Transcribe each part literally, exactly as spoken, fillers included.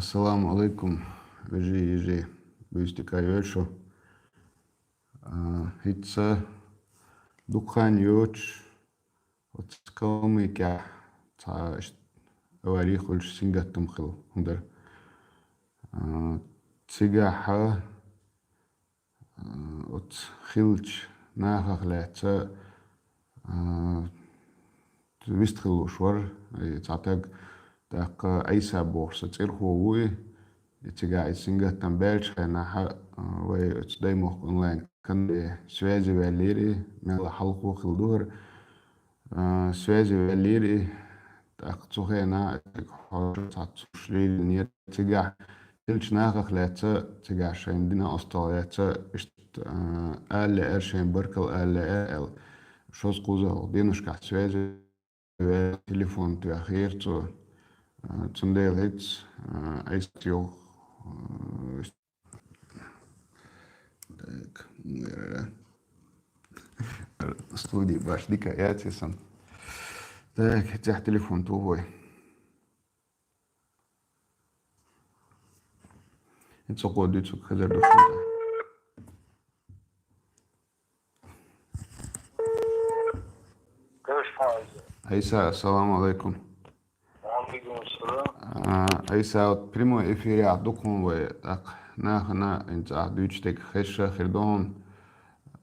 Ассаламу алайкум, вежарий, йижарий, буьйса дика йойла шун. А, хӀинца дукха хан йоацаш, оцу Калмыкехь цхьа иштта авари хуьлуш, сингаттам хилла хӀума дара. А, цигахь, а, оцу хиллачу нахах лаьцна, а, вистхуьлуш вара, и цхьа стаг, тӀаккха Ӏийса бохуш сан цӀерхо ву и. И цигахь иза сингаттам баьллачу хенахь, а, вай оцу Даймохк онлайн канале связи ваьллера, мелла хьалхо хилла ду хӀара. А, связи ваьллера и, тӀаккха цу хенахь хьожуш цхьацца уьш лелийнера. Цигахь хиллачу нахах лаьцна, цигахь шайна дина остагӀа лаьцна, иштта, а, ала лаьара шайна, баркалла ала лаьара аьлла. Шозза-кхузза хьалха деношкахь связи ваьлла, телефон тоьхнера цо. А, цундела хӀинца, а, Ӏийса йогӀу, а, Так, муьлхха. Студи баш дика яц сан. Так, цхьа телефон туху вай. ХӀинца кхо дуьйцург хезар ду шуна. Ӏийса, ассаламу алайкум. Ва алайкум ассалам. А, Ӏийса, вот прямой эфирехь ду-кх хьуна вай, тӀаккха нахана хӀинца ахь дуьйцуш дерг хезаш хир ду хьуна.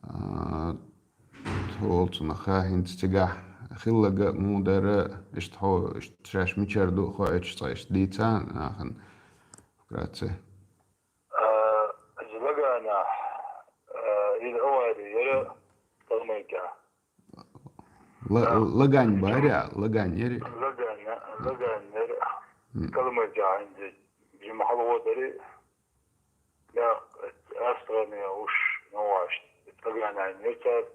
А, хӀинца цунах хӀинца цигахь хилларг муха дара, иштта хьо, иштта шаьш мичара ду хоуьйтуш цкъа иштта дийца нахана вкратце. А, иза Лаганехь, а, иза авари яра Калмыкехь. Ла-, Да. Лагань бара, Лагань яра? Лагань, Лагань яра. М. Калмыкехь хӀинца жима хьалха дара. Я, Австралия уьш, ну, ваш, Лаганехь яра цара.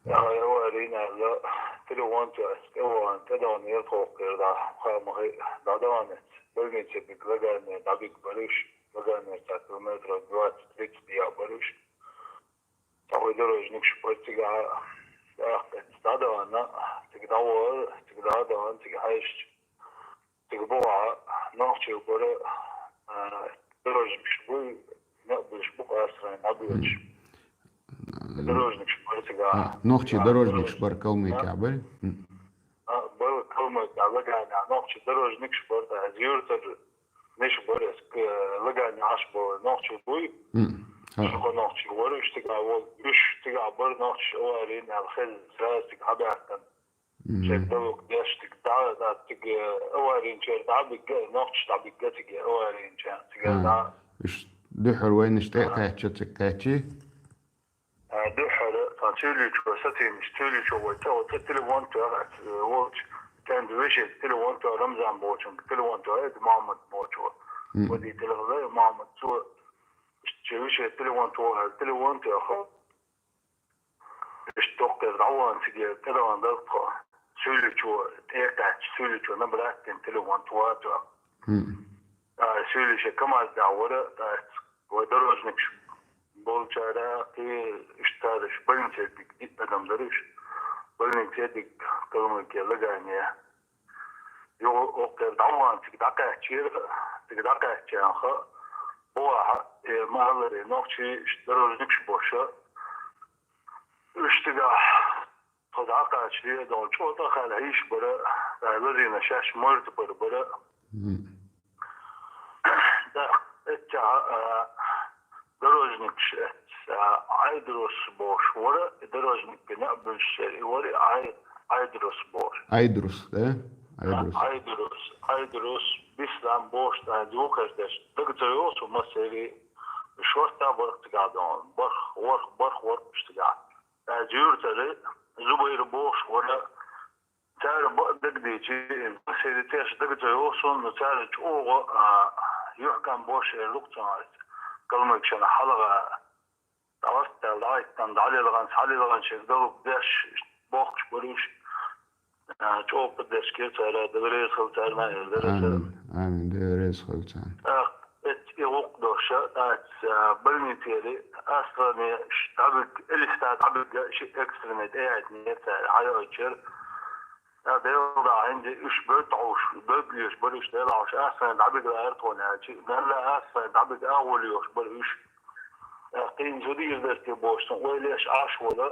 Я, авари аьлла, телефон чу ас тӀе вахана, тӀедаханера тхо кхера дӀа, ха ма хи, дӀадаханера. Больнице дика Лагане дӀабига бара уьш, Лагане цхьа километров двадцать-тридцать дӀа бара уьш. Цхьа вай дорожникаш бара цигахь, тӀаккха дӀадахана, цига дӀавахара, цига дӀадахана, цига хьаьжча. Цига боху, нохчий бара, а, дорожникаш буй, некъ буьлуш бу-кх Австралин дӀабоьдуш. М. Дорожникаш бара цига. А, нохчий А, дорожникаш дорож-, бара Калмыкехь а? Бара? М. А, бара Калмыкехь, Лаганехь нохчий дорожникаш бара, тӀаккха иза юьртара ниша бара, иза, к-, Лаганехь Ӏаш бара нохчий буй. М. А. Шуьха нохчий вара, уьш цига волу, уьш цига бара нохчий аварийна аьлла хезна, сразу цига хьабаьхкина. Мгм. Шайн далук деш, цига дӀа-, дӀа-, цига, э, аварийначара дӀабигга, нохчаш дӀабигга цига аварийначара, цига А, дӀа-, уьш дуьххьара вайнаш тӀе а кхаьчча, цига кхаьччий? А, дуьххьара, сан Цуьйличо сацийначу, Цуьйличо вай цӀа, вай цӀа телефон тоьхна, э, волчу, цӀенна вешин телефон тоьхна, Рамзан бохучуьнга телефон тоьхна, Мохьмад бохучо. Мгм. Водитель хилла Мохьмад, цо, вешин телефон тоьхна, телефон тоьхна. Иштта тӀоккхера дӀавахана цига тӀедахана дара тхо. Суьйличо тӀе а кхаьчча, Суьйличо набрать дина телефон тхо а тоьхна. ХӀм. А, Суьйличо КамАЗ тӀехь вара, тӀаккха вай дорожникаш болчара, кхин иштта цара уьш больнице дика диъ адам дара уьш. Больнице дика Калмыке, Лагане. Юха оццул дӀавахана цига дӀакхаьччера, цига дӀакхаьчча, боху, э, ма-аллара, нохчий дорожникаш бу уьш. Уьш цигахь тхо дӀакхача дера доху, чӀогӀа тӀе а хаьлла хьийзаш бара, лазийна шаьш морта бара бара. Мгм. Да, эццахь, а, дорожникаш, а, Айдрус бохуш вара, и дорожникана а буьллуш церан и вара, и Ай-, Айдрус бохуш. Айдрус, да? Айдрус. А, Айдрус, Айдрус, Бислам бохуш, цхьа юкъара дерш дага ца йогӀу со массеран, шортта барх цигахь доху, барх, ворхӀ, барх, ворхӀ уьш цигахь. Цхьа юьртара Зубайр бохуш вара, цара бакъ дагадеъча, массеран теш дага ца йогӀу суна, но цара чӀогӀа, а, юьхькӀам бохуш эр ду-кх цунах, калмыкашна хьалха дӀаваьлла, дӀахӀиттина, дӀалелханца, хьалелханчуьра далук деш, бохкуш бара уьш, а, чӀогӀа поддержка йира цара, Дела реза хуьлда царна, эр дара аса. Амин, амин, Дела реза хуьлда царна. ТӀаккха эццахь и гӀуллакх долуш, тӀаккха, а, больницера, Австралине дӀабигга, Элиста дӀабигга, шиъ экстренный тӀеяйтинера цара, хьайойтира. Дела дӀа хӀинца уьш бевдда хьовш, бевдда лоьш бара уьш, Дела хьовш, астагӀа дӀабига лаьара тхуна аьлча, мелла а астагӀа дӀабига агӀо лоьхуш бара уьш. Кхин цу дийр дерте бохуш, сан ойла еш Ӏаш волу,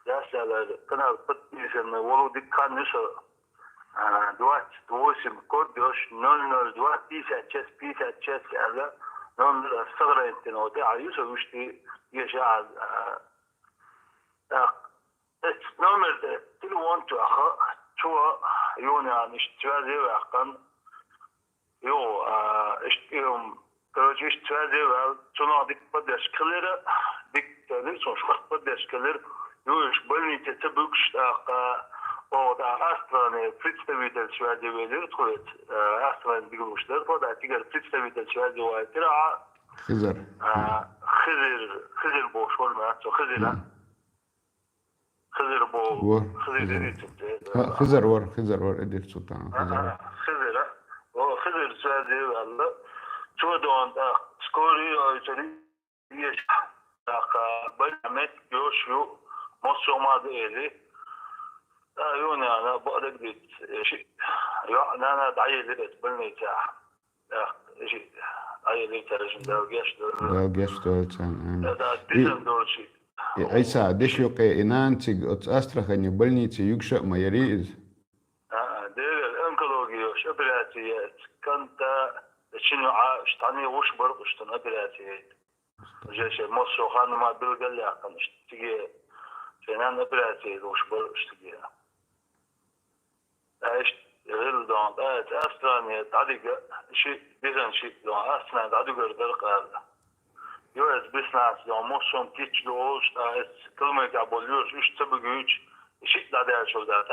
дас аьлла, канал подписанный волу дика хан ю со. А, двадцать восемь код йош, ноль ноль два, пятьдесят шесть, пятьдесят шесть аьлла, номер сохранить дина, вот, а, ю со вуьшти, еша, а, а, так, эцу номер тӀе телефон тоьхна, цо юха иштта связе ваьккхина. Йо, а, иштта, эм, короче, иштта связе ваьлла, цунах дика поддержка хилира, дика хилира, цунна шорта поддержка хилира. Юха уьш больнице ца буьгуш, тӀаккха, оха тӀаккха Австралин представитель связе велира тхоьца, а, Австралин дика лууш дара тхо, тӀаккха цигара представитель связе вайтира, а, Хизар. А, Хизир, Хизир бохуш вара, ма, цо Хизира. Хизир боху. Вара Хизир Хизир. Дерриг ца тӀе. А, Хизар вара, Хизар вара, Эдир Султан, а, Хизар. А, Хизира. О, Хизир цаьрца ваьлла. Цо дона тӀаккха скорый ойцури еш. ТӀаккха больницамет йош ю, массо а ма да эли. А, ю нана, бакъдерг диц, ши, йоӀ, нана дӀаелира эцу больницехь. Эх, жи-, ай, Виктор, жи, Дала гечдойла. Дала гечдойла царна, амин. Да, да, И, дизан долчи. И Ӏийса, деши юкъе и нана цига оцу Астрахани больнице юьгуш а ма яри иза? А, а, дера, онкология йолуш операция яц. Канта, шина йоӀа, штани гӀуш баркъуш тун операция яйта. Жеша, массо а ханна ма билгал яьккхина, иштта циге, шайн нана операция гӀуш баркъуш циге. Аш гӀил дон, ас Австралия дӀадига ши, бихана ши дон, Австралия дӀадуьгар дара къала. Ю эс бизнес дон, муссум кичча долуш, ас Калмыкия болу юрш, уьш ца буьгуьйтуш, ши дӀадаьллачул дац.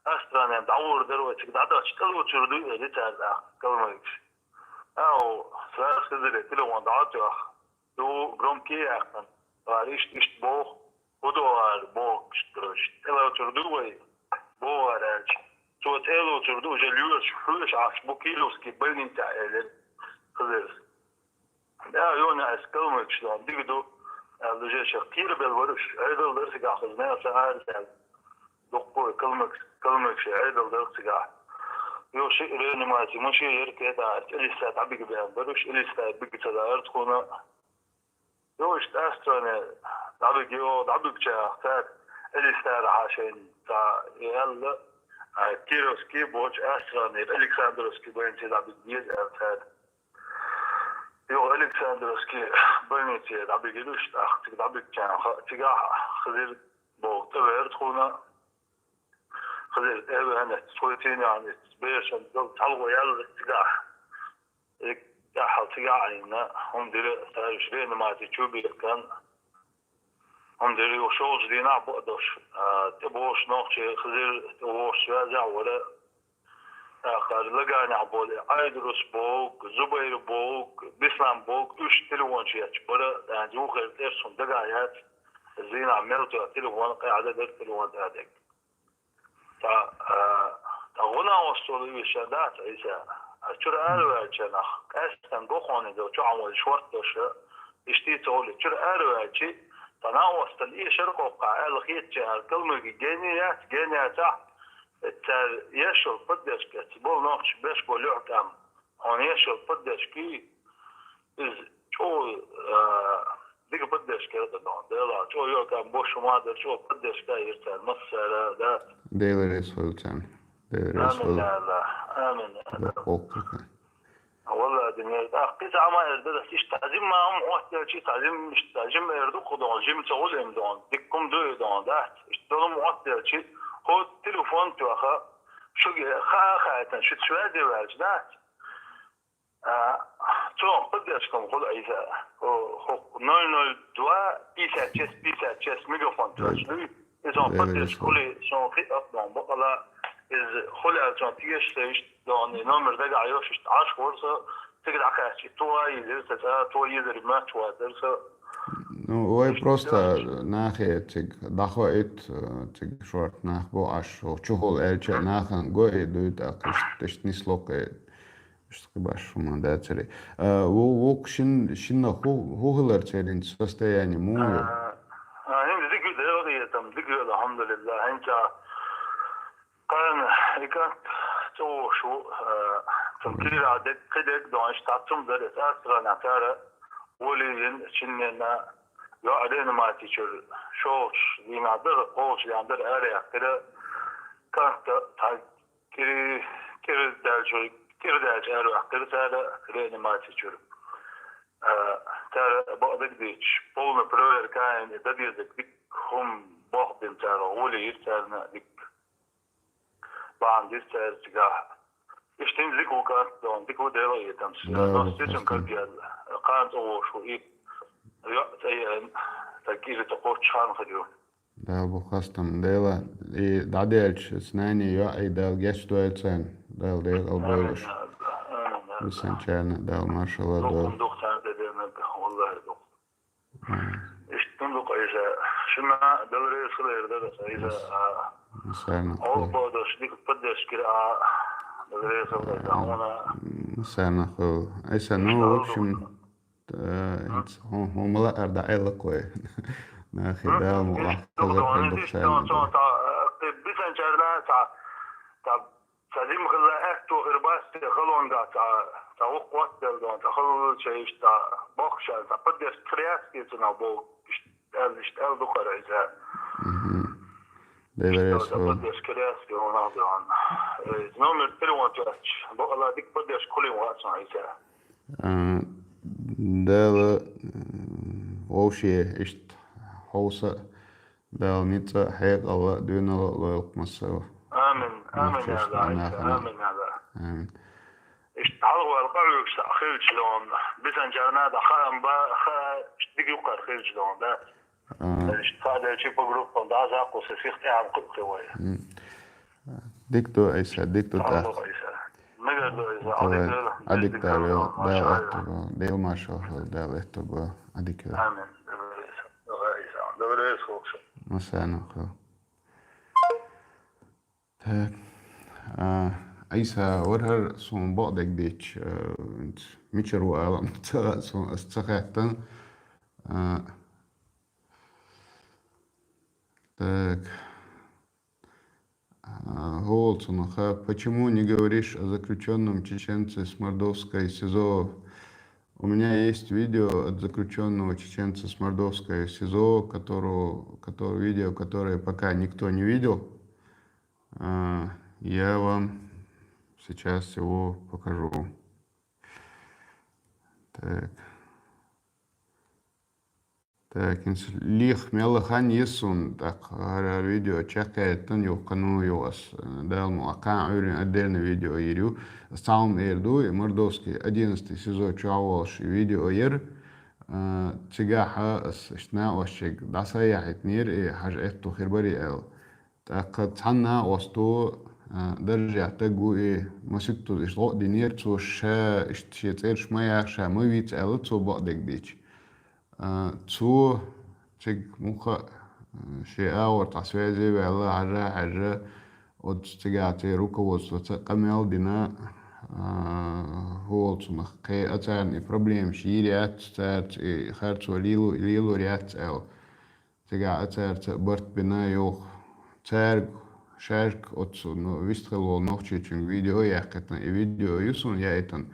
Австралия дӀагӀур дара, вай цига дӀадахча, кӀалоцур дуй, эли цара тӀаккха, калмыкаш. Ау, цара хезира, телефон дӀа а тоьхна. Ду громкий яьккхина, вара иштта, иштта боху, хӀун до вара боху, короче, тӀелоцур ду вай, боху вара аьлча. Цо тӀелоцур ду, уже лоьраш, хьоьжуш Ӏаш бу Кировский больницехь, элира Хизирас. Да, йона ас калмыкаш дон, дика ду, аьлла, уже шех кхерабелла вара уьш, Ӏедал дара цигахь хаза, нах ца арца аьлла. Дуккха калмыкаш, калмыкаш Ӏедал дара цигахь. Йо, ши реанимаци, машен яра кхета, Элиста дӀабига бен бара уьш, Элиста бига ца лаара тхуна. Йо, иштта Австралия дӀабига, йо, дӀабигча, цара Элистара хьан шайна ца яьлла, а, Кировский боцу Австралия, Александровский больнице дӀабига деза аьлла цара. Йо, Александровский больнице дӀабигира уьш, тӀаккха цига дӀабигча, ха-, цигахь Хизир боху тӀевер тхуна. Хазир тӀе а веана, тхоьцийна а веана, берашна дала цхьалгӀо яьлла цигахь. Э, тӀаьхьал цигахь а Ӏийна, хӀума дира, цара уьш реанимаци чу биркан. ХӀума дира, юха шолгӀачу дийнахь а бакъдолуш, а, тӀебогӀуш нохчий Хазир тӀевогӀуш связехь вара. ТӀаккха Лаганехь болу Ӏайдурус боху, Зубайр боху, Бислам боху, уьш телефонаш етташ бара, тӀаккха юххера тӀерсхуна дагахь яц, зийнахь мел тоьхна телефон, къаьхьа дара телефон тӀе а дерг. Ткъа, а, ткъа гӀо-накъосталла везаш дац Ӏийса. А чуьра араваьллачарах, къаьстина гохоне долу чохь вай шорта доша, иштта ца гӀоле, чуьра араваьлчи, ткъа накъосталла эшар кхоккхахь аьлла хетачара, калмыки гене яц, гене яцахь, цара еш йолу поддержка эцна болу нохчий беш болу юьхь тӀам. Хьуна еш йолу поддержка, иза чӀогӀа, а, дика поддержка яра дан. Дела, чӀогӀа йоӀ кхаьбна бошума а дара, чӀогӀа поддержка а йира цара, массара а, да. Дела реза хуьлда царна. Дела реза хуьлда. Амин, я Аллах. Амин, я Аллах. Доккха гӀуллакх. Валла, динера, тӀаккха кхин цхьа хӀума эр дара, иштта хьан жимма хӀума хӀоттаелчи, цхьа жим-, иштта хьан жимма эр ду-кх дан, жим ца гӀуллакх дан, дика хӀума ду и дан, дац. Иштта долу хӀума хӀоттаелчи, хӀо телефон тоьхна, шуьга хаа хаийтина, шуьца связе ваьлча, дац. А, цунах поддержка хуьлу Ӏийса. О, хӀокху ноль ноль два пятьдесят шесть пятьдесят шесть мегафон тоьшна дуй. Иза поддержка хуьлий, шуна хи а дон бакъала, иза хуьлу аьлла цунах тешаш ца иштта дон, и номер дагахь йош иштта Ӏаш вара со, цига дӀакхаьчча, и тхо а йизира, сан цӀа а тхо йизира, моьттуш вацара со. Ну, вай просто нахе цига дӀахоуьйту, цига шорта нах бу Ӏаш, чухула аьлча а нахана го и дуй, тӀаккха иштта, иштта нисло-кх и. Иштта кхин баш хӀума дацаре. А, ву-, вукху шин-, шинна хӀу-, хӀун хилар церан состояние муха ю? А, а, хӀинца дика ю, Делан къинхетам, дика ю, алхьамдулиллахӀ. ХӀинца Кхана и кӀант цӀа вогӀуш ву, а, цун кийра дерг, кхидерг дон, иштта цум дара, эс астранах цара волийна, чиннена, йоӀ реанимаци чуьра шолгӀачу дийнахь дара, кхоалгӀачу дийнахь дара, ара яьккхира, кӀант цхьа кӀира, кӀира даьлча, кӀира даьлча ара ваьккхира цара реанимаци чуьра. А, цара бакъдерг дийцича, полна проверка а йина, дан дезарг дика хӀума болх бина цара, гӀоле йира царна дика. Бахьана дира цара цигахь. Иштта хӀинца дика ву кӀант дон, дика ву Делан этамца. Да, но ву стечун хастам. Каргъяьлла. Кхана цӀа вогӀуш ву и. ЙоӀ цӀа еана, цхьа кӀира цхьа кхоччуш хан хир ю. Дала бу хастам. Дела, и дӀаделча, снани йоӀ, и Дала гечдойла царна. Дала декъал бойла уьш. Амин, я Аллах. Амин, я Аллах. Висанчарна Дала маршалла дойла. Дукха, дукха царна тӀедеанарг, валлахӀи, дукха. Амин. Иштта ду-кх, Ӏийса. Шуна Дала реза хуьлийла дара, Ӏийса, а, Сарна Аллах бадош дика поддержка гира, а, Дала реза хуьлийла, да, хьуна. Сарна хуьлу. Ӏийса, ну, в общем, Э, хӀу-, хӀума лаар дӀаэлла кхой. Нахе Дала мукъ лахь хазар хир ду царна. Цо, цо, цо, э, бисанчарна цхьа, цхьа, цхьа жима хилла аьтто хир бац, те халонга цхьа, цхьа вукх ваттел дон, цхьа халонча иштта бохуша, цхьа поддержка хир яц те цунах боху, иштта аьлла, иштта аьлла ду-кх хӀара иза. Мгм. Дела реза хуьлда. Поддержка хир яц те хьуна дон. Э, номер телефон чу аьлча, бакъала дика поддержка хуьлийла вац хьуна иза. А, Дала, м, вовше иштта хьовса а, Дала ницкъ а, хьекъал а, доьналла а лойла-кх массо а. Амин, амин, я Аллах, амин, я Аллах. Амин. Иштта хьалхаваьлла къахьоьгуш цхьаъ хилча дон, бисанчарна дӀа хаам ба, хаа, иштта дика юккъара хилча дон, да? А. Иштта хаа делчи по группам дӀа а заккхуса, сих тӀехьа кхуьу хи вай. М. Дика ду, Ӏийса, дика ду тӀаккха. Мегар ду, Ӏийса. Давай. Ӏадика Дала йойла, Дала аьтту бу. Дела маршалла хуьлда, Дала аьтту бу. Ӏадика йойла. Амин. Давай, Ӏийса. Давай, Ӏийса. Давай, Ӏийса, хӀокху. Масана хуьлу. Так. А, Ӏийса, вара хӀара суна бакъдерг дийцича, а, мичара ву ала ца хаьа суна, ас ца хаьттина. А, так. А, хӀу олу цунах, а? Почему не говоришь о заключённом чеченце с Мордовской СИЗО? У меня есть видео от заключённого чеченца с Мордовской СИЗО, которого, кото-, видео, которое пока никто не видел. А, я вам сейчас его покажу. Так. Так, хӀинца леха мелла хан еза суна, тӀаккха хӀара видео чекхъяьлла юха кхано йо ас, Дала мукъ лахь, кхана Ӏуьйранна отдельно видео йийр ю. Ас цхьа хӀума эр ду, и Мордовский одиннадцатый СИЗО чохь волуш и видео яра. А, цигахь ас иштта накъосташка дӀасаяхьийтинера, и хьажа аьтту хир барий аьлла. ТӀаккха цхьана накъосто, а, даржехь стаг ву и, маситтаза иштта гӀо а динера, цо ша иштта шен цӀераш ма яха, ша ма вийца аьлла, цо бакъдерг дийцича. А, цо цига муха а, а, шен агӀор цхьа связе а ваьлла, хьажа, хьаьжжа, оцу цигахь церан руководствоца къамел а дина, а, хӀу олу цунах, кхин а царна и проблемаш йийр яц, цаьрца и харцо лело-, лелор яц аьлла. Цигахь а цаьрца а барт бина йоху. Цаьрга, шаьжга оцу, ну, вистхила волу нохчичуьнга видео а яьккхийтина, и видео ю суна яийтина.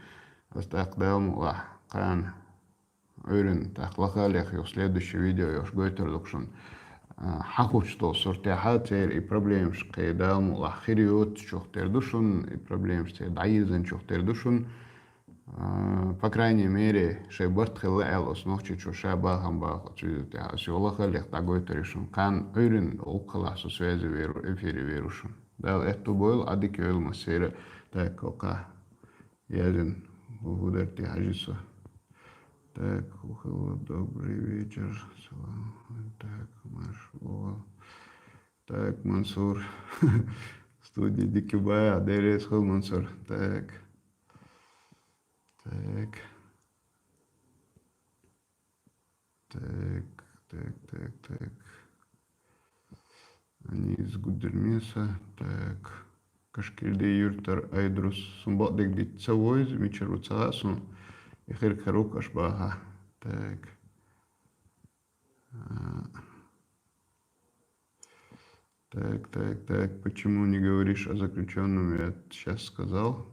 Ас тӀаккха Дала мукъ лахь кхана Ӏуьйранна тӀаккха лаха а леха юха следующий видео йолуш гойтур ду-кх шуна. А, хьан хуьттуш долу суртехь а церан и проблемаш кхин Дала мукъ лахь хир йоцучух тера ду шуна, и проблемаш церан дӀайирзинчух тера ду шуна. А, по крайней мере, шайн барт хилла аьлла, оцу нохчичо ша бахам баха оцу видео тӀехь. Ас юха лаха а леха дӀагойтур ю шуна. Кхана Ӏуьйранна гӀуллакхалахь со связе вер ву, эфире вер ву шуна. Дала аьтту бойла, Ӏадика йойла массеран а. Так, кху кхаъ яздина, хӀун ду те, хьажи со. Так, хӀу хилла, добрый вечер. Салам. Так, марш вогӀу. Так, Мансур. Студи дика бу, Дела реза хуьлда, Мансур. Так. Так. Так, так, так, так. Они из Гудермеса. Так. Кашкирди юьртара Айдрус. Суна бакъдерг дийца ца войза, мичара ву ца хаьа суна. И хир карук аша баха. Так. А. Так, так, так. Почему не говоришь о заключенном? Я сейчас сказал.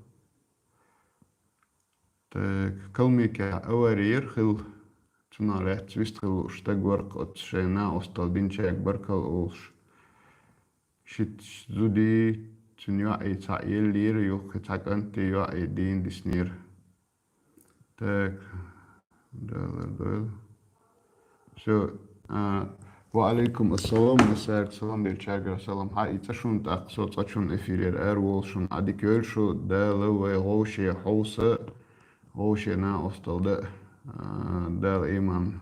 Так, Калмыкия авария хилла, цунах лаьцна вист хилла уьш стаг вара-кх, оцу шайн накъостал динчаьрга баркалла олуш. Шийтта зуда, цуьнан йоӀ цхьаъ еллера, юха цхьа кӀант, йоӀ дийна диснера. Так, Дала лардойла. Все. А, ва алейкум ассалам, массаьрга салам делчаьргара салам. Хьа, и цӀа шуна тӀаккха, со цӀа чун эфирера ара волу шуна. Ӏадика йойла шу, Дала вай гӀовше хьовса, гӀовше накъостал дан, а, Дала иман